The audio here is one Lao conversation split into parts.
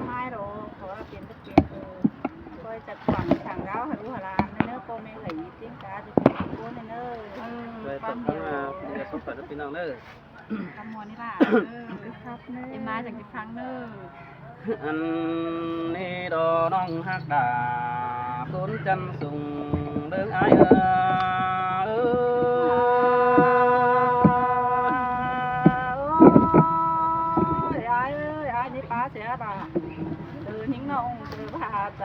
ມາດອກ ເພາະວ່າເປັນຕະເກັນ ເອີ ຄ່ອຍຈັດຝັງທາງດາວໃຫ້ລູກໃຫ້ຫຼານເດີ ພໍ່ແມ່ເອື້ອຍ ຈິງກາ ທຸກຄົນເດີ. ເອີ ໄວ້ຕົກກັນມາ ເດີ ສົມປາກເດີພີ່ນ້ອງເດີ. ຄຳມ່ວນນີ້ລະ ເອີ ເຮັດມາຈັ່ງຊິຟັງເດີ. ອັນນີ້ດອກນ້ອງຮັກດາ ຄົນຈັນສູງເບິ່ງອ້າຍເອີຍ. ໂອ້ຍ ອ້າຍເອີຍ ອ້າຍນີ້ປາເສຍບາດ ເດີຍິງນ້ອງເດີພາໃຈ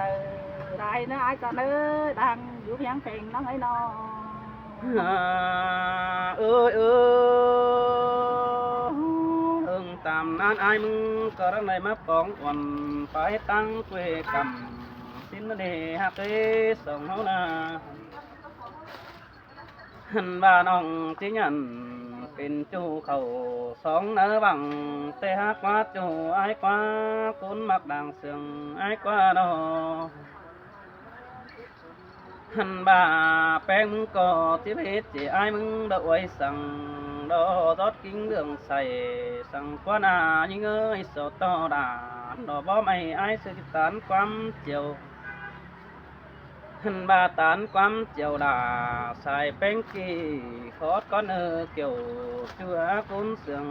ຫຼາຍເນີ ອ້າຍຈັນເອີຍ ດັງຢູ່ພຽງເພງນ້ອງເອີຍນ້ອງ. ເອີຍ ເອີຍ ເອີຍ ເອີງຕາມນັ້ນອ້າຍມຶງກໍດັງໄດ້ມາປອງອ່ອນ ໄປຕັ້ງເວກຳ ສິນເດຮັກເອີຍສອງເຮົານາ. ຫັ້ນວ່ານ້ອງຈິຍັນເປັນຈູ່ເຂົ້າສອງເນີບັງ ແຕ່ຫາກວ່າຈູ່ອ້າຍກວ່າ ຄົນມັກດັງເຊື່ອງອ້າຍກວ່ານໍ. ຫັ້ນວ່າແປ້ງມຶງກໍຊິເຮັດເຈອ້າຍມຶງດອກອວຍສັງ ດອກຈອດກິ່ງເລື່ອງໃສ ສັງກວ່າໜ້າຍິງເອີຍ ສອດຕໍ່ດານ ດອກບໍ່ໄມ້ອ້າຍຊື່ຕານຄວາມຈຽວ. ຫັ້ນວ່າຕານຄວາມຈຽວດາ ສາຍແປ້ງກີ້ ຂອດກ້ອນເອີ ກ່ຽວຈົວກຸນເຊື່ອງ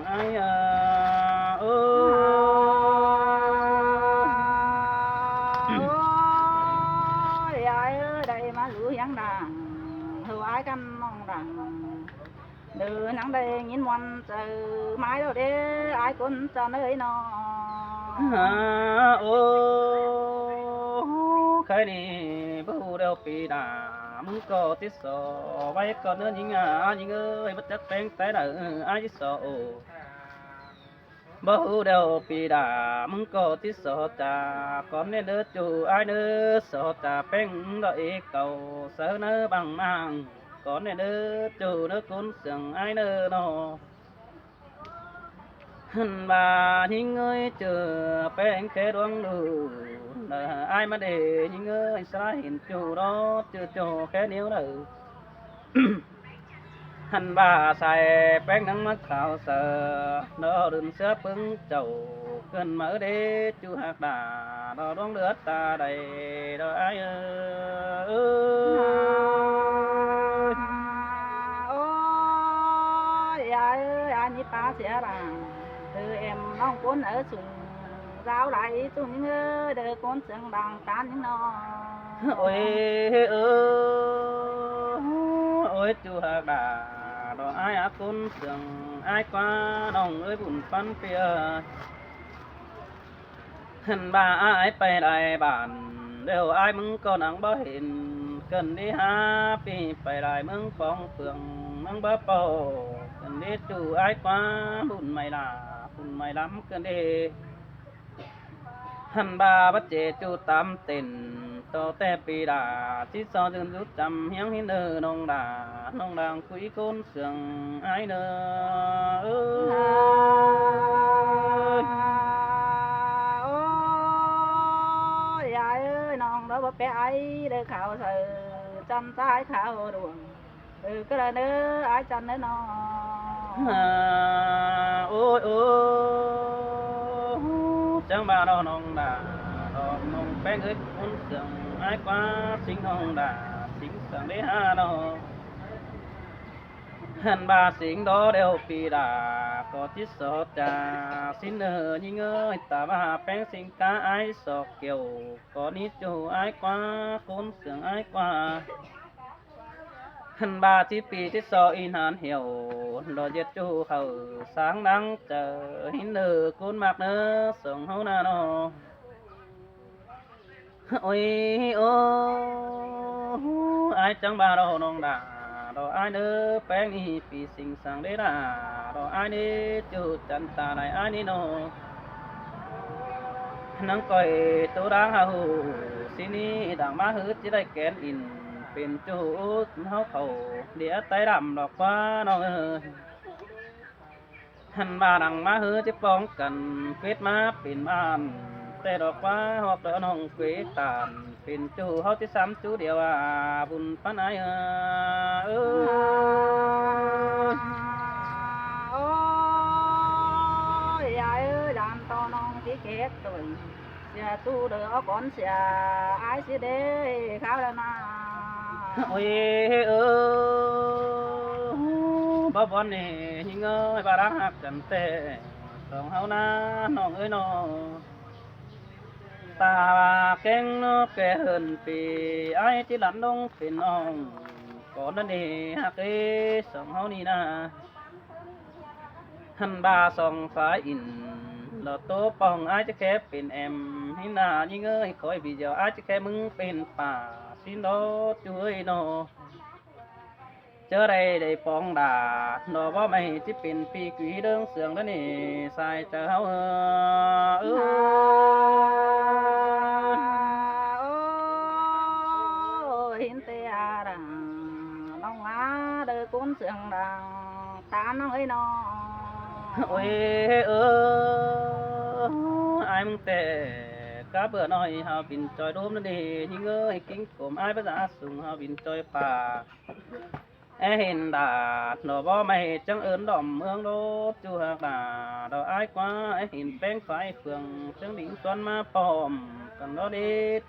ອ້າຍເອີຍ. ໂອ້ຍ ອ້າຍເອີຍ ໄດ້ມາຢູ່ຫຍັງດາ ເຮົາອ້າຍກັນນ້ອງດາ ເດີ ນາງໄດ້ຍິນມ່ວນໃຈ ມາແລ້ວເດ້ ອ້າຍຄົນຈັນເອີຍນ້ອງ. ໂອ້ ໄຄນີ້ບໍ່ຮູ້ແລ້ວປີໜ້າ ມຶງກໍຕິດສໍໄວ້ກ່ອນເນີຍິງ ຍິງເອີຍ ບໍ່ຈັກແປງໃສດາ ອ້າຍຕິດສໍ. ໂອ້ ບໍ່ຮູ້ແລ້ວປີດາ ມຶງກໍຕິດສໍຈາກ່ອນແນ່ເດີຈູ່ອ້າຍເດີ ສໍຈາແປ້ງດອກເອເກົ່າ ເສີເນີບັງມາງ ກ່ອນແນ່ເດີຈູ່ເນີ ກຸນເຊື່ອງອ້າຍເນີນໍ. ຫັ້ນວ່າຍິງເອີຍ ເຈີແປ້ງແຄ່ດວງດູ ເດີອ້າຍມາເດຍິງເອີຍ ສາເຫັນຈູ່ດອກ ເຈີໂຈແຄ່ນຽວເດີ. ຫັ້ນວ່າສາຍແປ້ງນາງມັກຂາວເສືອ ດອກດຶນເສືອປຶງເຈົ້າ ເກີນມາເອີເດຈູ່ຮັກດາ ດອກດວງເລືອດຕາໃດ ດອກອ້າຍເອີຍ. ໂອ້ຍ ອ້າຍເອີຍ ອ້າຍນີ້ປາເສຍບາງ ເດີແອມນ້ອງຄົນເອີຍສູງ ສາວຫຼາຍສູງຍິງເອີຍ ເດີຄົນເຊື່ອງບາງຕານຍິງນ້ອງ. ໂອ້ຍ ເອີ ໂອ້ຍ ຈູ່ຮັກດາ ດອກອ້າຍອາກຸນເຊື່ອງອ້າຍກວ່າ ນ້ອງເອີຍບຸນປັນເປຍ. ຫັ້ນວ່າອ້າຍໄປຫຼາຍບ້ານ ແລ້ວອ້າຍມຶງກໍນັ່ງບໍ່ເຫັນ ເກີນໄດ້ຫ້າປີໄປຫຼາຍເມືອງປອງເປືອງ ນາງບໍ່ເປົ່າ ເກີນໄດ້ຈູ່ອ້າຍກວ່າ ບຸນໄມລາ ບຸນໄມລຳເກີນເດ. ຫັ້ນວ່າບັດເຈຈູ່ຕາມເຕັ້ນ ຕໍ່ແຕ່ປີດາ ຊິຊໍຢືນຢູ່ຈຳຮຽງຫີນເດີນ້ອງດາ ນ້ອງດາງຄຸຍຄົນ ເຊື່ອງອ້າຍເນີ. ໂອ້ຍ ອ້າຍເອີຍ ນ້ອງເດີບໍ່ແປອ້າຍເດີ ຂາວໃສ ຈັນສາຍຂາວດວງ ເອີ ກະລະເນີ ອ້າຍຈັນເນີນ້ອງ. ໂອ້ຍ ໂອ້ ຈັ່ງວ່າດອກນ້ອງດາ ດອກນ້ອງແປ້ງເອີຍ ຄົນເຊື່ອງອ້າຍກວ່າ ສິງນ້ອງດາ ສິງສັງເດຫານ້ອງ. ຫັ້ນວ່າສິງດອແລ້ວປີດາ ກໍຕິດສໍຈາສິນເນີຍິງເອີຍ ຕາວ່າແປ້ງສິງກາອ້າຍສອກກ່ຽວ ກໍນິດຈູ່ອ້າຍກວ່າ ຄົນເຊື່ອງອ້າຍກວ່າ. ຫັ້ນວ່າສິບປີຕິດສໍອີນຫານຫ່ຽວ ດອກເຢັດຈູ່ເຂົ້າສາງນາງເຈີ ຫີນເນີ ຄົນມັກເນີ ສອງເຮົານານ້ອງ. ໂອ້ຍ ໂອ້ ອ້າຍຈັ່ງວ່າດອກນ້ອງດາ ດອກອ້າຍເນີ ແປ້ງນີ້ປີສິງສັງເດດາ ດອກອ້າຍນີ້ຈູ່ຈັນຕາໄດອ້າຍນີ້ນ້ອງ. ນາງກ້ອຍໂຕດາງຫາຫູ ຊິນີ້ດາງມາຫືດຊິໄດ້ແກນອິນ ເປັນຈູ່ເຮົາເຂົ້າເດຍໃຕ້ດຳດອກກວ່ານ້ອງເອີຍ. ຫັ້ນວ່າດັງມາເຮີຈະປ້ອງກັນ ເກວດມາເປັນບ້ານ ແຕ່ດອກວ່າຮອກດອກນ້ອງເກວດຕານ ເປັນຈູ່ເຮົາທີ່ຊ້ຳຈູ່ດຽວອາ ບຸນປັນອ້າຍເອີຍ. ໂອ້ຍ ອ້າຍເອີຍ ດານຕໍ່ນ້ອງທີ່ເກດຕົນ ກ່ອນເສຍອ້າຍຊິເດ້ ຄາວລະນາ. ໂອ້ຍເອີ ບໍ່ບ່ອນນີ້ຍິງເອີຍ ວ່າລະຮັກກັນແທ້ ສອງເຮົານາ ນ້ອງເອີຍນ້ອງ. ຕາວ່າແກງນອກແກ່ເຫີນປີ ອ້າຍທີ່ຫຼັນລົງເປັນອ່ອງ ກ່ອນນັ້ນເດຮັກເອີຍ ສອງເຮົານີ້ນາ. ຫັ້ນບາສອງສາຍອິນ ລະໂຕປ່ອງອ້າຍຈະແຄບເປັນແອມ ໃຫ້ໜ້າຍິງເອີຍ ຄອຍບີດຽວ ອ້າຍຈະແຄບມຶງເປັນປ່າ ຊິນດອດຈຸເອີຍນໍ. ເຈີໄດ້ໄດ້ປອງດາ ນອບໍ່ໄມ່ທີ່ເປັນປີກວີເດີງເສືອງດະນີ້ ສາຍເຈົ້າເອີຍ. ໂອ້ຍ ເຫັນແຕ່ອາດາ ນ້ອງລາເດີ ກົນເສືອງດັງ ຕານ້ອງເອີຍນ້ອງ. ໂອ້ຍເອີ ອາຍມຶງແຕ່ກະເບື່ອນ້ອຍ ເຮົາບິນຈອຍໂດມນັ້ນເດ ຍິງເອີຍ ກິງກົມອາຍພາສາສູງ ເຮົາບິນຈອຍປ່າ ແອເຫັນດາດ ນອບໍ່ໄມ້ຈັງເອີ້ນດອມເມືອງໂລດ ຈູຮັກດາດອກອາຍກວ່າ ແອເຫັນແປ້ງໄຟເຟືອງ ເຊິ່ງດິງຊວນມາພ້ອມກັນ ນອເດ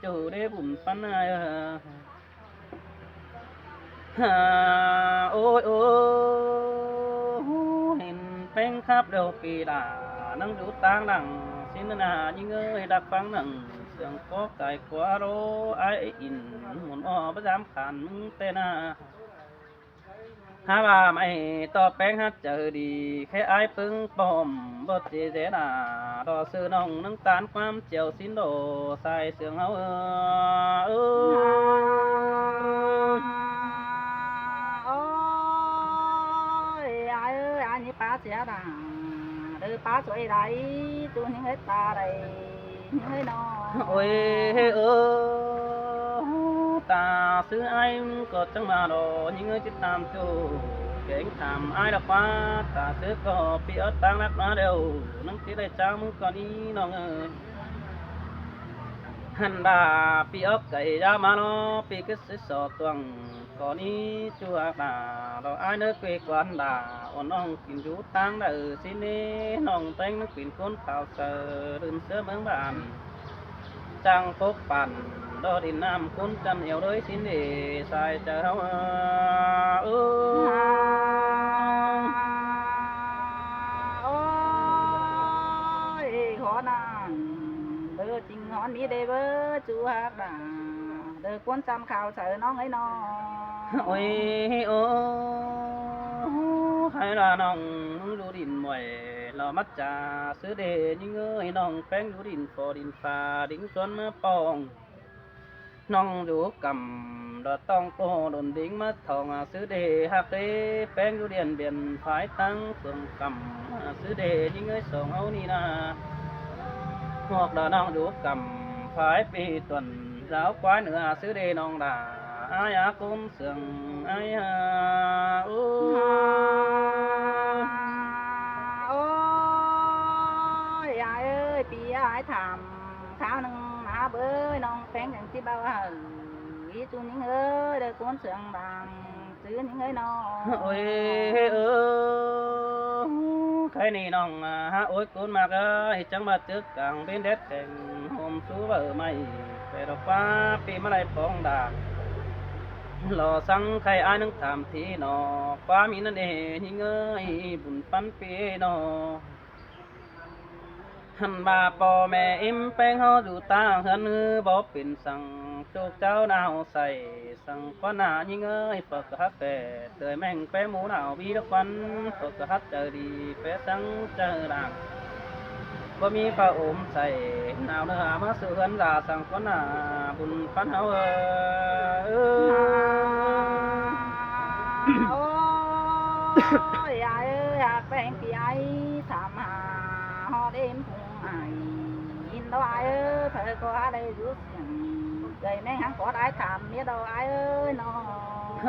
ຈູເດບຸນປັນອາຍເອີ. ໂອ້ຍໂອ້ ເຫັນແປ້ງຄາບແລ້ວປີດາ ນັ່ງຢູ່ຕາງຫຼັງ ຊິນນາຍິງເອີຍ ດັກຟັງໜັງສຽງກໍກາຍກວ່າໂລ ອາຍອິນໝູນອໍ ປະຈຳຂັນແຕ່ນາ. ຫາວ່າໄມ້ຕໍ່ແປ້ງຮັກເຈີດີ ແຄ່ອາຍເພິ່ງປ້ອມ ບໍ່ເຈເຈນາ ຕໍ່ຊື່ນ້ອງໜຶ່ງຕານຄວາມຈຽວຊິນໂດ ສາຍເສືອງເຮົາເອີ. ໂອ້ຍ ອາຍເອີຍ ອາຍນີ້ປາເສຍດາ ເດີປາສວຍໄດ ຕູນີ້ເຮັດຕາໄດ ເຮີ້ຍນ້ອງ. ໂອ້ຍເອີ ຕາຊື່ອ້າຍກໍຈັ່ງມາດອກ ຍິງເອີຍ ຊິຕາມຈູແກງຖາມອ້າຍດອກວ່າ ຕາຊື່ກໍປີອອກຕາງລັກມາແລ້ວ ນັງຊິໄດ້ຈ້າງມຶງກໍນີ້ນ້ອງເອີຍ. ຫັ້ນດາປີອອກໄກຍາມາເນາະ ປີກຶດຊິສໍຕົງ ກໍນີ້ຈົວກາ ດອກອ້າຍເນີເກກວານດາ ອ່ອນນ້ອງກິນຢູ່ຕາງໃດຊິເນ ນ້ອງແຕ່ງນັກປິ່ນຄົນຂາວເສີ ລືມເສືອເມືອງບ້ານ ຈັ່ງປົກປັນ ດອກດິນນ້ຳຄຸນຈັນແອວເລີຍຊິເນ ສາຍເຈົ້າເອີ. ໂອ້ຍ ຂໍນາງເບີຈິງ ຮອນມີເດເບີຈູຮັກດາ ເດີກວນຈຳຂ່າວໃສນ້ອງເອີຍນ້ອງ. ໂອ້ຍ ໂອ້ ໃຄລະນ້ອງ ມຶງຢູ່ດິນໝວຍ ລາວມັດຈາຊື່ເດຍິງເອີຍ ນ້ອງແປ້ງຢູ່ດິນຟໍດິນຟ້າ ດິງສວນມາປ້ອງ ນ້ອງຢູ່ກຳ ດອດຕ້ອງໂຕດົນດິງມາ ທອງອາຊື່ເດຮັກເດ ແປ້ງຢູ່ດຽນບຽນ ພາຍທາງເຟືອງກຳອາຊື່ເດ ຍິງເອີຍສອງເຮົານີ້ນາ ຮອກດານ້ອງຢູ່ກຳ ພາຍປີຕົນລາວຄວາຍເໜືອອາຊື່ເດ ນ້ອງດາ ອາຍອາກຸນເສືອງອາຍອາ. ໂອ້ ໂອ້ຍ ອາຍເອີຍ ປີອາຍຖາມ ຄາວໜຶ່ງນາເບີຍ ນ້ອງແປ້ງຈັ່ງຊິເວົ້າໃຫ້ ອີຈູຍິງເອີຍ ເດີກວນເສືອງດັງ ຈື່ຍິງເອີຍນ້ອງ. ໂອ້ຍເອີ ໃຄນີ້ນ້ອງອາ ໂອ້ຍກຸນມາກເອີຍ ຈັ່ງມາຕຶກກາງເປັນແດດແຂງ ໂຮມຊູເວີໄມ້ ແປດອກຟ້າ ປີມາໄລປອງດາ ລໍສັງໄຄອາຍໜຶ່ງຖາມທີໜໍ ຄວາມມີນັ້ນເອ ຍິງເອີຍ ບຸນປັນປີໜໍ. ຫັ້ນວ່າພໍ່ແມ່ອີ່ມແປ້ງເຮົາຢູ່ຕາເຮືອນ ບໍ່ເປັນສັງ ໂຈກເຈົ້າໜາວໃສ ສັງຄວັນໜ້າຍິງເອີຍ ເພິກກະຮັກແປເຕີຍແມ່ງແປໝູໜາວບີດະຄວັນ ເພິກກະຮັກໃຈດີແປສັງໃຈລາງ ບໍ່ມີຜ້າອົມໃສ່ ໜາວເໜືອມາສູ່ເຮືອນລາ ສັງຄວັນໜ້າບຸນປັນເຮົາເອີ. ໂອ້ຍ ອາຍເອີຍ ຮັກແປ້ງທີ່ອາຍຖາມຫາ ຮອດເອັມພຸງອາຍ ຍິນດອກອາຍເອີຍ ໃຜກໍຫາໄດ້ຢູ່ສຽງ ເອື້ອຍແມ່ງຫັງກໍໄດ້ຖາມເມຍດອກອາຍເອີຍນ້ອງ.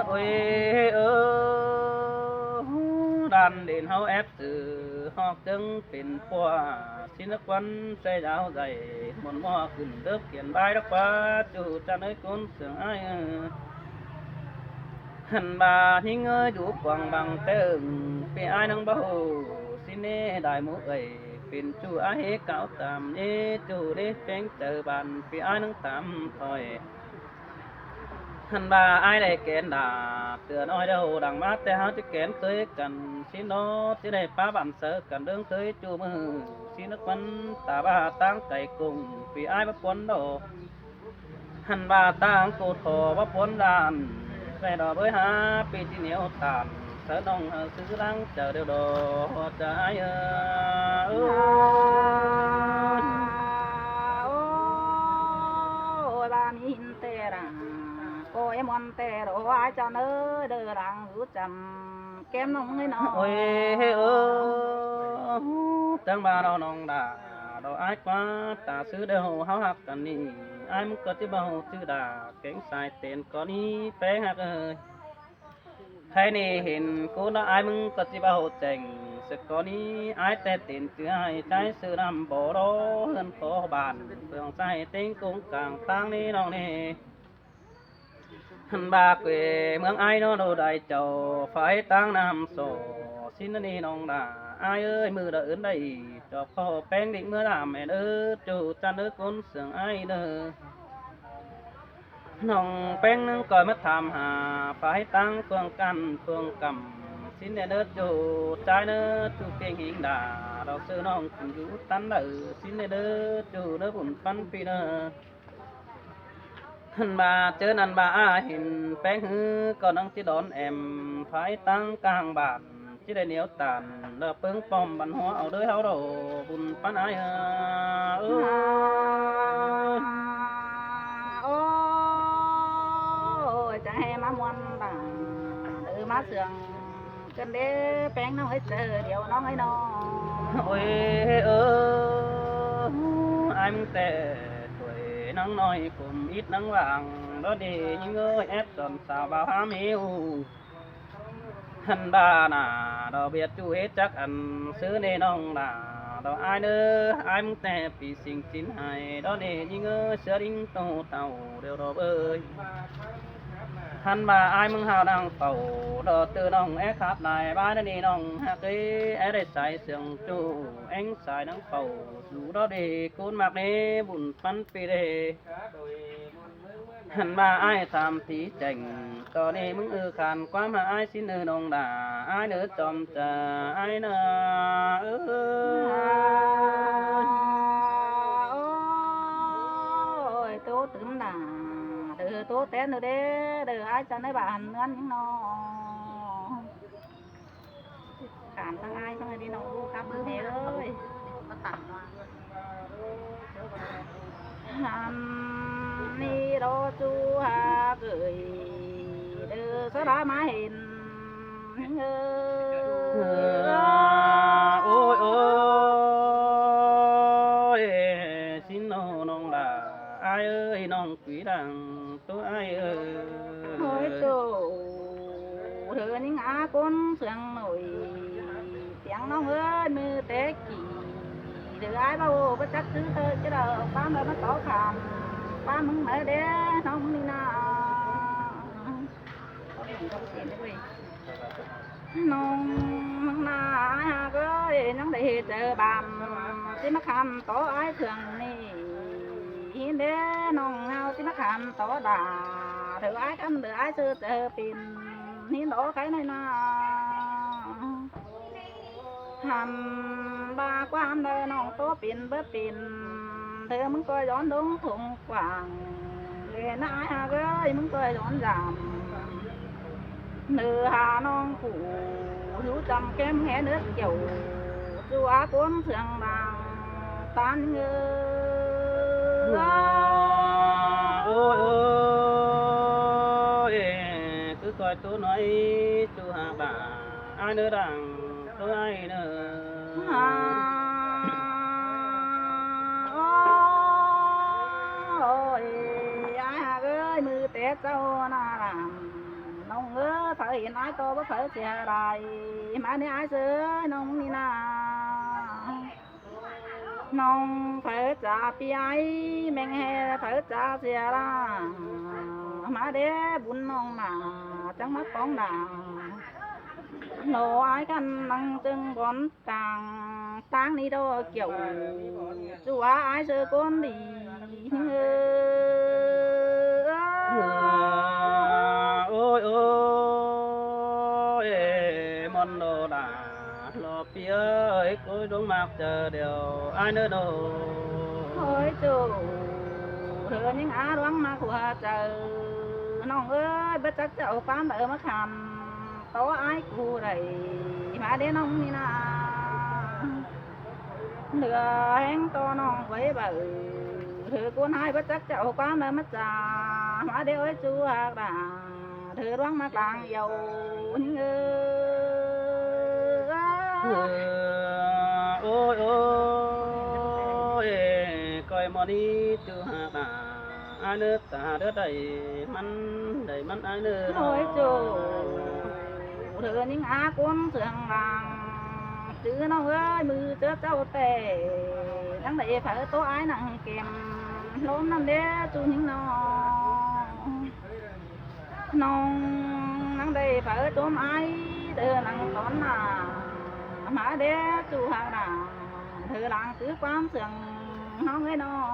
ໂອ້ຍເອີ ດ້ານເດນເຮົາແອບຊື່ ຮອກເຊິ່ງເປັນປົວ ຊິນນະຄວັນໃສ່ດາວໃດ ມົນມໍຂຶ້ນເດິກຂຽນບາຍດອກວ່າ ຈູຈັນເອີຍ ກົນເສືອງອາຍເອີຍ. ຫັ້ນວ່າຍິງເອີຍ ຢູ່ກວາງບັງເຕີງ ເປອາຍນັງບໍ່ຮູ້ ຊິເນດາຍໝູເອີຍ ເປັນຈູອ້າຍເຮັດເກົ່າຕາມເອ ຈູເດ້ແປງໃຈບານ ປີອ້າຍນັ່ງຕາມຖອຍ ຫັ້ນວ່າອ້າຍໄດ້ແກ່ນດາ ເຕືອນອ້ອຍເດີ້ ດັງມາແຕ່ເຮົາຈະແກ່ນເຄີຍກັນ ຊິນອດຊິໄດ້ປະບານເຊີກັນເດີ ເຄີຍຈູມື້ຊິນຶກວັນ ຕາວ່າຕາງໄກກົງ ປີອ້າຍບໍ່ປົນດອກ ຫັ້ນວ່າຕາງໂກດຂໍວ່າປົນດ້ານ ແຕ່ດອກເອີຍ ຫ້າປີທີ່ໜຽວຕານ ເຊີນ້ອງເອົາຊື່ລ້າງໃຈເດີດອກ ຈາອ້າຍເອີຍ ໂອ້ຍ ບາມີ ແຕ່ລະ ໂກຍມ່ວນແຕ່ດອກ ອ້າຍເຈົ້າເນີ ເດີລາງຫູຈຳ ແກ້ມນ້ອງເອີຍເນາະ ໂອ້ຍເອີ ຈັ່ງວ່າເນາະນ້ອງດາ ດອກອ້າຍກວ່າ ຕາຊື່ເດີ ເຮົາຮັກກັນນີ້ ອ້າຍມັນກໍຊິເວົ້າຊື່ດາ ແກງສາຍເຕັນກໍນີ້ແປ້ງຮັກເອີຍ ໃຜນີ້ເຫັນກູເນາະ ອ້າຍມຶງກໍຊິເວົ້າແຈ້ງສະກໍນີ້ ອ້າຍແຕ່ເຕັນຈື່ໃຫ້ໃຈຊື່ນຳບໍ່ລໍ ເຮືອນຂໍບ້ານເມືອງໃສເຕັງກົງກາງທາງນີ້ນ້ອງນີ້ ຫັ້ນວ່າເກເມືອງອ້າຍເນາະ ໂດໄດເຈົ້າ ຝາຍຕາງນ້ຳໂສ ຊິນນີ້ນ້ອງດາ ອ້າຍເອີຍ ມື້ດາອື່ນໄດ້ ຈອບຂໍແປ້ງດິກເມືອດາແມ່ນເອີ ຈູຈັນເອີ ຄົນເຊື່ອງອ້າຍເດີ ນ້ອງແປ້ງໜຶ່ງກໍມາຖາມຫາ ຝາຍຕາງເຄື່ອງກັນເຄື່ອງກຳ ຊິນແດ່ເດີ ຈູຈາຍເນີ ຈູເກັ່ງຫິງດາ ດອກຊື່ນ້ອງຂຶ້ນຢູ່ຕັນເດີ ຊິນແດ່ເດີ ຈູເດີ ບຸນປັນປີເດີ ຫັ້ນວ່າເຈີນັ້ນວ່າອາເຫັນແປ້ງຫື ກໍນັ່ງຈິດອນແອມ ພາຍຕັ້ງກາງບ້ານ ຊິໄດ້ໜຽວຕານ ດອກເປິງປ້ອມບັນຫົວເອົາເດີເຮົາດອກ ບຸນປັນອາຍເອີຍ ໂອ້ຍ ຈະໃຫ້ມາມ່ວນບານ ເອີ ມາເຊື່ອງ ກັນເດ້ ແປ້ງນ້ອງເອີຍ ເຈີດຽວນ້ອງເອີຍນ້ອງ ໂອ້ຍເອີຍ ອ້າຍມຶງແຕ່ ຊ່ວຍນາງນ້ອຍກຸມອິດນາງຫວ່າງ ດອເດຍິງເອີຍ ແອດສອນສາວບ່າວຫາເມວ ຫັ້ນບານາ ດອເບຍດຈູເຮັດຈັກອັນ ຊື້ເນນ້ອງລາ ດອອ້າຍເດີ ອ້າຍມຶງແຕ່ປີສິງຈິນໃຫ້ ດອເດຍິງເອີຍ ເສືອດິງໂຕເຕົ່າ ດຽວດອເອີຍ ຫັ້ນບາອ້າຍມຶງຫາວນາງເຝົ້າ ດອເຕີນ້ອງແອຄັບນາຍ ບາດນີ້ນ້ອງຮັກເອີຍ ແອໄດ້ສາຍເຊື່ອງຈູ ແອງສາຍນາງເຝົ້າ ສູ່ດອເດກູນມັກເນ ບຸນປັນປີເດ ຫັ້ນບາອ້າຍຖາມຕີແຈ້ງ ຕອນນີ້ມຶງເອີຄານ ຄວາມຫາອ້າຍຊິເນີນ້ອງດາ ອ້າຍເນີຈອມຈາ ອ້າຍນາເອີຍ ໂອ້ຍ ໂຕຕື່ມດາ ເດີ ໂຕແຕນເດີ ເດີ ອ້າຍຈັນໃນບ້ານເຮືອນຍັງນອ ຂາມທາງອ້າຍເພິ່ນນີ້ນ້ອງ ຮູ້ຄັບເບິ່ງແດ່ເອີຍ ມາຕັ້ງວ່າ ຫັ້ນນີ້ດອກຈູຮັກເອີຍ ເດີສະດາມາເຫັນ ເອີ ໂອ້ຍ ໂອ້ຍ ຊິນໂນນ້ອງດາ ອ້າຍເອີຍ ນ້ອງ ປີດັງໂຕອ້າຍເອີຍ ໂອ້ຍໂຕ ເທີຍິງອາຄົນເຊື່ອງໜ້ອຍ ຕຽງນ້ອງເອີຍ ມືແຕ່ກີ້ ເດີອ້າຍເວົ້າບໍ່ຈັກຊື່ເທີ ຈະໄດ້ເອົາຄວາມໃດມາຕໍ່ຄຳ ຄວາມມຶງໃດເດ້ ນ້ອງນີ້ນາ ນ້ອງນາເອີຍ ຍັງໄດ້ເຮັດໃຈບາມ ຊິມາຄຳຕໍ່ອ້າຍເຄື່ອງນີ້ ເຫັນເດ້ນ້ອງເຮົາ ຊິມາຄຳຕໍ່ດາ ເດີອ້າຍຄຳ ເດີອ້າຍຊື່ເຈີເປັນ ເຫັນດອກໄຂ່ໃນນາ ຄຳວ່າຄວາມໃດນ້ອງໂຕເປັນບໍ່ເປັນ ເດີມຶງກໍຍ້ອນດົງທົ່ງກວ້າງ ເດີນາຍຫາເອີຍ ມຶງກໍຍ້ອນຢາມ ເດີຫານ້ອງຜູ້ ຮູ້ຈຳແກ້ມແຮເນີດກ່ຽວ ສູ່ອາຄົນເຊື່ອງບາງຕານເອີຍ ໂອ້ຍ ໂອ້ຍ ຄືຄອຍໂຕນ້ອຍ ສູ່ຫາບາ ອາເນີດັງ ໂຕອ້າຍເນີ ໂອ້ຍ ອ້າຍຫາກເອີຍ ມືແຕ່ເຈົ້າໜ້າຫຼານ ນ້ອງເອີຍ ໃຜເຫັນອ້າຍກໍບໍ່ໃຜເສຍດາຍ ມາເນີອ້າຍເອີຍ ນ້ອງນີ້ນາ ນ້ອງໃຜຈາພີ່ອ້າຍ ແມ່ງແຮ່ໃຜຈາເສຍດາຍ ມາເດີບຸນນ້ອງໜ້າ ຈັ່ງມາປອງດາ ໂນອ້າຍກັນນັ່ງຈຶ່ງບ່ອນກາງ ທາງນີ້ດອກແກ້ວ ຈື່ວ່າອ້າຍເຈີຄົນດີ ເອີ ໂອ້ຍ ໂອ້ຍ ມອນໂດດາ ລອບປີເອີຍ ໂກຍດົງມາກເຈີດຽວ ອ້າຍເນີໂດ ໂອ້ຍໂຈ ເທີຍິງອາລວງມາກຫົວໃຈ ນ້ອງເອີຍ ບໍ່ຈັກຈະເອົາຄວາມໃດມາຄ້ຳ ຕໍ່ອ້າຍກູໄດ້ ມາເດ້ນ້ອງນີ້ນາ ເຫຼືອແຮງຕໍ່ນ້ອງໄວ້ເບີ ເທີຄົນຮ້າຍບໍ່ຈັກຈະເອົາຄວາມໃດມາຈາ ມາເດ້ເອີຍຊູຮັກດາ ເທີລວງມາກາງອຽວ ເອີ ໂອ້ຍ ໂອ້ຍ ກ້ອຍໝໍນີ້ຈູຮັກດາ ອາເນີ ຕາເດີໄດ້ມັນ ໄດ້ມັນອາເນີ ໂອ້ຍໂຈ ເທີຍິງອາຄົນເຊື່ອງລາງ ຈື່ນ້ອງເອີຍ ມື້ເຈີເຈົ້າແຕ່ ຍັງໄດ້ເຜົຕົວອ້າຍນັ່ງແກ້ມ ລົມນຳເດ້ຈູຍິງນ້ອງ ນ້ອງນັ່ງໄດ້ເຜີຈົມອ້າຍ ເດີນັ່ງຕອນໜ້າ ມາເດ້ຈູຮັກດາ ເທີລາງຄືຄວາມເຊື່ອງ ນ້ອງເອີຍນ້ອງ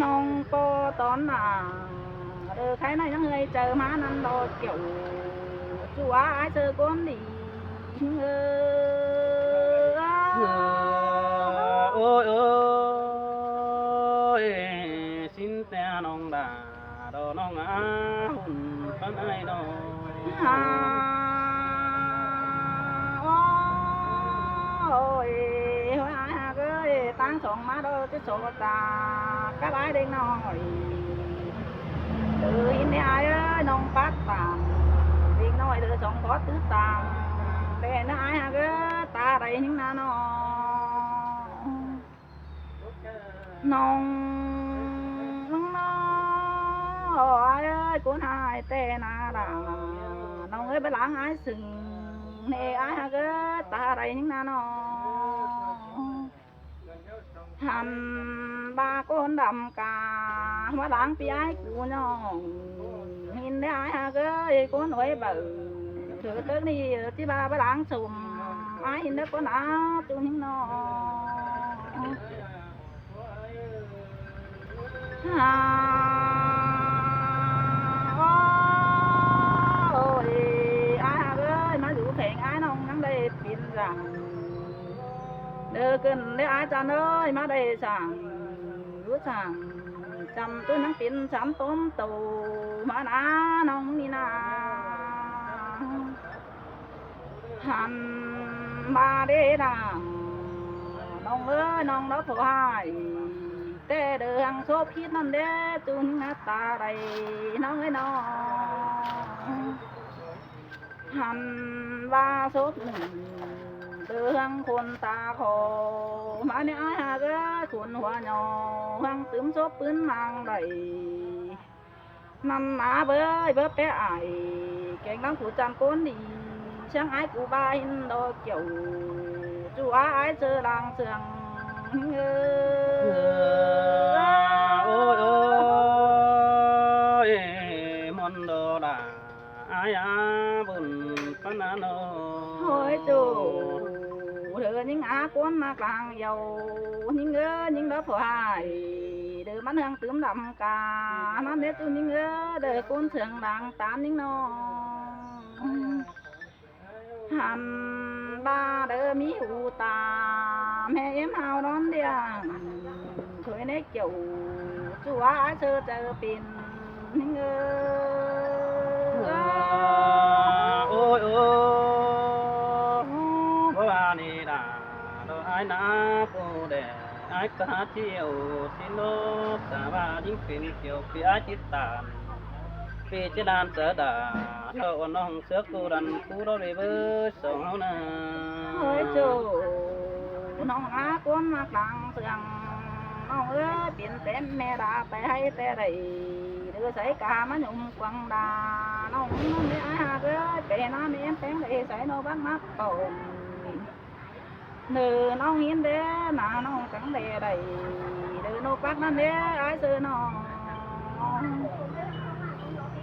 ນ້ອງປໍຕອນໜ້າ ເດີໃຄໃນຍັງເອີຍເຈີມານັ້ນດອກແກ້ວ ຈູວ່າອ້າຍເຈີຄົນດີ ເອີ ໂອ້ຍ ໂອ້ຍ ຊິນແຕ່ນ້ອງດາ ດອກນ້ອງອາ ຫຸ່ນປານອ້າຍນ້ອງ ໂອ້ຍ ໂອ້ຍ ອ້າຍຮັກເອີຍ ຕ່າງສອງມາດອກ ຈະໂສດຕາກັບອ້າຍເດັກນ້ອຍ ເອີ ຍິນເດ້ອ້າຍເອີຍ ນ້ອງປັດຕາມ ເດັກນ້ອຍເດີສອງຂໍຕື່ຕາມ ແຕ່ນະອ້າຍຮັກເອີຍ ຕາໄດ້ຍິງນະນ້ອງ ນ້ອງ ນ້ອງ ນ້ອງ ອ້າຍເອີຍ ຄົນຫາຍແຕ່ໜ້າດາ ນ້ອງເອີຍ ໄປຫຼັງອ້າຍຊຶງ ເນ ອ້າຍຮັກເອີຍ ຕາໄດ້ຍິງນະນ້ອງ ຫັ້ນວ່າຄົນດຳກາ ມາຫຼັງພີ່ອ້າຍກູຍ້ອງ ເຫັນແດ່ອ້າຍຮັກເອີຍ ຄົນໂອຍເບີ ເທີເຕີກນີ້ທີ່ວ່າໄປຫຼັງຊົມ ອ້າຍເຫັນເດີຄົນອາ ຈູຍິງນ້ອງ ຫາ ໂອ້ຍ ອ້າຍເອີຍ ມາຢູ່ແຂວງອ້າຍນ້ອງຍັງໄດ້ເປັນສັງ ເດີຂຶ້ນເດີອ້າຍຈັນເອີຍ ມາໄດ້ສ້າງ ຢູ່ສ້າງຈຳຕົວຍັງເປັນສັນຕົມໂຕ ມານານ້ອງນີ້ນາ ຫັ້ນມາເດ້ນາ ນ້ອງເອີຍ ນ້ອງລາວຜູ້ຮ້າຍ ແຕ່ເລື່ອງໂສພິດນັ້ນເດ້ ຈູນຫາຕາໄດ້ ນ້ອງເອີຍນ້ອງ ຫັ້ນວ່າສົບໜຶ່ງ ເລື່ອງຄົນຕາຂໍ ມາແນ່ອ້າຍຫາກເອີຍ ຄົນຫົວຫຍໍ້ ຫວັງຕື່ມສົບປືນມາງໄດ້ ນັ້ນນາເບີຍ ເບີແປອ້າຍ ແກງນຳຜູ້ຈັນຄົນດີ ຊ່າງອ້າຍກູບາເຫັນດອກແກ້ວ ຈູວ່າອ້າຍເຈີລາງເຊື່ອງ ເອີ ໂອ້ຍ ໂອ້ຍ ໂອ້ຍ ມອນໂດດາ ອາຍອາບຸນປານາໂນ ໂອ້ຍ ໂຈ ເທີຍິງອາຄົນມາກາງເຍົາ ຍິງເອີຍ ຍິງດອກຜູ້ຮ້າຍ ເດີມັນເຮືອງຕື່ມດຳກາ ມັນເຮັດຈຸຍິງເອີຍ ເດີຄົນເຊື່ອງດາງຕານຍິງນ້ອງ ຫັ້ນບາເດີມີຫູຕາ ແມ່ເອັມຫາວນອນດຽງ ໂຖຍໃນ ເຈົ້າ ຈູວ່າເຊີເຈີເປັນ ເອີ ໂອ້ຍ ໂອ້ຍ ບໍ່ວ່ານີ້ດາ ດອກອ້າຍນາຜູ້ແດ່ ອ້າຍກະຫາທ່ຽວຊິນອກ ສາວ່າຍິງເປັນກ່ຽວ ປີອ້າຍຕິດຕາມ ປີຈະນານເຈີດາ ດອກອ່ອນນ້ອງ ເສືອກູດັນກູດອກເວເບີສອງເຮົານາ ໂອ້ຍ ໂຈ ນ້ອງອາຄົນມາກາງເຊື່ອງ ນ້ອງເອີຍ ເປັນແຕ່ແມ່ດາໄປໃຫ້ແຕ່ໃດ ຫຼືໃສກາມາຍົມກວາງດາ ນ້ອງແມ່ອາເອີຍ ໄປນາແມ່ແປງໄດ້ໃສນ້ອງບັກມາປອງ ເນີນ້ອງຍິນເດີ ໜ້ານ້ອງຈັງແລໄດ້ ເດີນົກປັກນັ້ນເດີ ອາຍເຊີນ້ອງ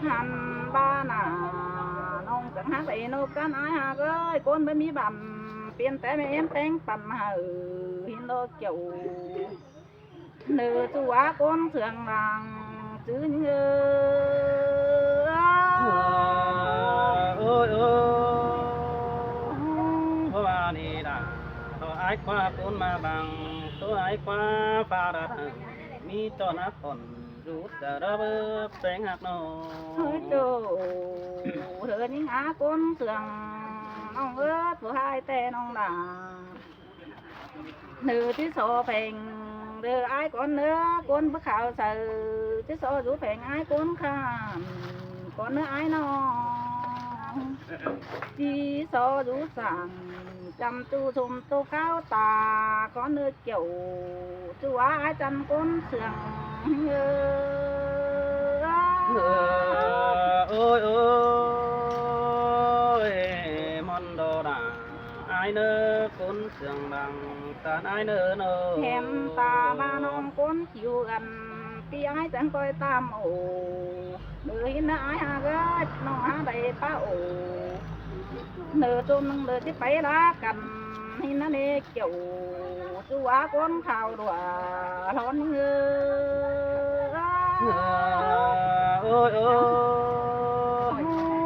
ຫັ້ນບາໜ້າ ນ້ອງຈັງຮັກໄດ້ນົກກັນ ອາຍຫາກເອີຍ ຄົນບໍ່ມີບັ້ນ ເປັນແຕ່ແມ່ແອມແຕ່ງປັນໃຫ້ ເຫັນດອກແກ້ວ ເນີ ຈຸວ່າຄົນເຊື່ອງລາງ ຈື່ຍິງເອີ. ໂອ້ຍ ໂອ້ຍ ເພາະວ່ານີ້ດາ ເພາະອ້າຍຄວ້າຄົນມາບັງ ໂຕອ້າຍຄວ້າຟ້າດາດ ມີຕໍ່ໜ້າຄົນ ຢູ່ແຕ່ລະເບີບແສງຮັກນ້ອງ ເຮີໂຈ ເຮີຍິງອາຄົນເຊື່ອງ ນ້ອງເອີຍ ຜູ້ຮ້າຍແຕ່ນ້ອງດາ ເນີ ຊິຊໍແພງ ເດີອ້າຍກ່ອນເດີ ຄົນຜູ້ຂາວໃສ ຊິຊໍຢູ່ແພງອ້າຍຄົນຂ້າມ ກ່ອນເດີອ້າຍນ້ອງ ຊິຊໍຢູ່ສ້າງ ຈຳຈູຊົມໂຕຂາວຕາ ກ່ອນເດີ ເຈົ້າ ຈຸວ່າອາຈານຄົນເຊື່ອງເອີ. ໂອ້ຍ ໂອ້ຍ ມອນໂດດາ ອາຍເນີ ຄົນເຊື່ອງບັງ ຕານອາຍເນີເນີ ແຮມຕາມານ້ອງຄົນຄິວກັນ ປີອາຍຈັ່ງຄ່ອຍຕາມໂອ ເດີ ເຫັນເດີອ້າຍຫາເກີດ ນ້ອງຫາໄດ້ປະໂອ ເດີ ຈົມໜຶ່ງເດີ ຊິໄປລາກັນ ເຫັນນະເນ ເຈົ້າ ຈຸວ່າຄົນຂາວດ້ວຍ ຮ້ອນເອີ. ໂອ້ຍ ໂອ້ຍ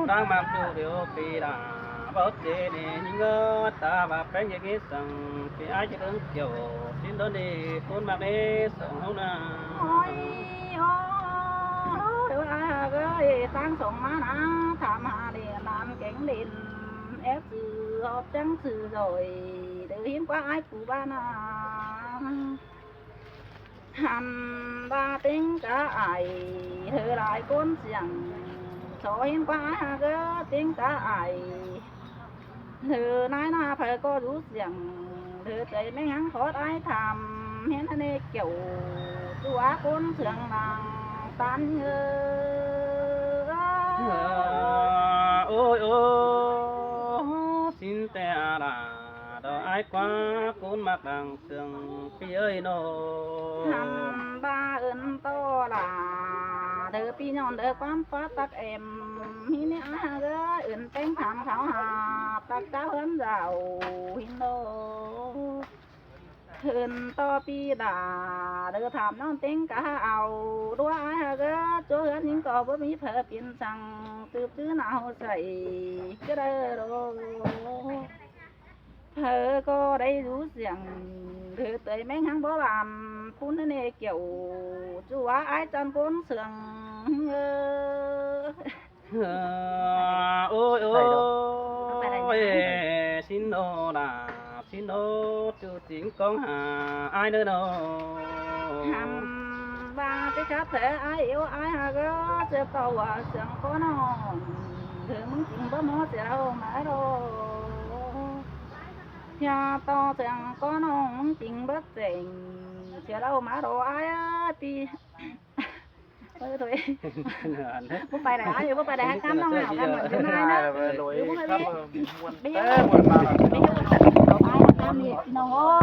ນາງມັກຢູ່ດຽວປີດາ ບໍ່ເຈນີ້ຍິງເອີ ຕາວ່າແປງຢ່າງນີ້ສັງ ຊິອາຍຈະເບິ່ງກ່ຽວ ຊິນດອນດີ ຄົນມັກເດ ສອງເຮົານາ. ໂອ້ຍ ໂອ້ຍ ອ້າຍເອີຍ ຕັ້ງສອງມານາ ຖາມຫາເດນານແກງເດນ ແອບຊື່ຮອບຈັງຊື່ຈອຍ ເດີ ເຫັນກວ່າອ້າຍ ປູບານາ ຫັນວ່າເຕັງກະອາຍ ເຮີຫຼາຍຄົນສຽງ ຊໍເຫັນກວ່າອາຍຫາກເອີ ເຕັງກະອາຍ ເຮີນາຍໜ້າໃຜກໍຢູ່ສຽງ ເຮີໃຈແມ່ງຫັງຂອດອາຍຖາມ ເຫັນອາເນກແກ້ວ ຕົວຄົນເຊື່ອງນາງຕານເອີ. ໂອ້ຍ ໂອ້ຍ ຊິນແຕ່ອາລາ ດອກອາຍກວ່າ ຄົນມັກດັງເຊື່ອງ ປີເອີຍໂນ ຫັນວ່າເອີ້ນຕໍ່ລາ ເດີປີຍ້ອນເດີຄວາມຟ້າຕັກແອມ ມີແນວອາເອີຍ ເອີ້ນແຕ່ງຖາມເຂົາຫາ ຕັກເຈົ້າເຮືອນເຈົ້າຫີນໂນ ເອີ້ນຕໍ່ປີດາ ເດີຖາມນ້ອງເຕັງກະເອົາ ຕົວອາເອີຍ ໂຈເຮືອນຍິງກໍບໍ່ມີເພີເປັນສັງ ສືບຈື່ໜາວໃສ ກະເດີໂລ ເພີກໍໄດ້ຢູ່ສຽງ ເດີເຕີຍແມ່ງຫັງບໍ່ບານ ປຸນເນກຽວ ຈູວ່າອາຍຈັນຄົນເຊື່ອງເອີ. ໂອ້ຍ ໂອ້ຍ ຊິນໂນລາ ຊິນໂນ ຈູຈິງກອງຫາອາຍເດີໂນ ຫັນວ່າຊິຄັດແທ້ອາຍເອວອາຍຫາກເອີ ເຈັບຕໍ່ວ່າສຽງກໍນ້ອງ ເດີມຶງຈິງບໍ່ໝໍເສຍເອົາມາໂລ ຢ່າຕໍ່ສຽງກໍນ້ອງ ມຶງຈິງເບິດແສງ ເສຍເອົາມາໂລອາຍເອີຍ ປີ ເອີ ໂດຍ ບໍ່ໄປໄດ້ ບໍ່ໄປໄດ້ ຫາຄຳນ້ອງຫາຄຳ ເດີນາຍນະ ໂດຍ ບໍ່ໄປ ເອີ ມ່ວນແຕ່ມ່ວນມາ ໄປຢູ່ ໄປຢູ່ ໄປຢູ່ ພີ່ນ້ອງເອີຍ.